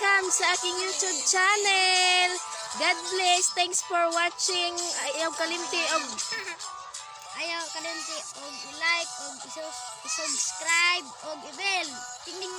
Welcome sa aking YouTube channel. God bless. Thanks for watching. Ayaw kalimti og Ayaw kalimti og i-like og i-subscribe og i-bell. Ting ding.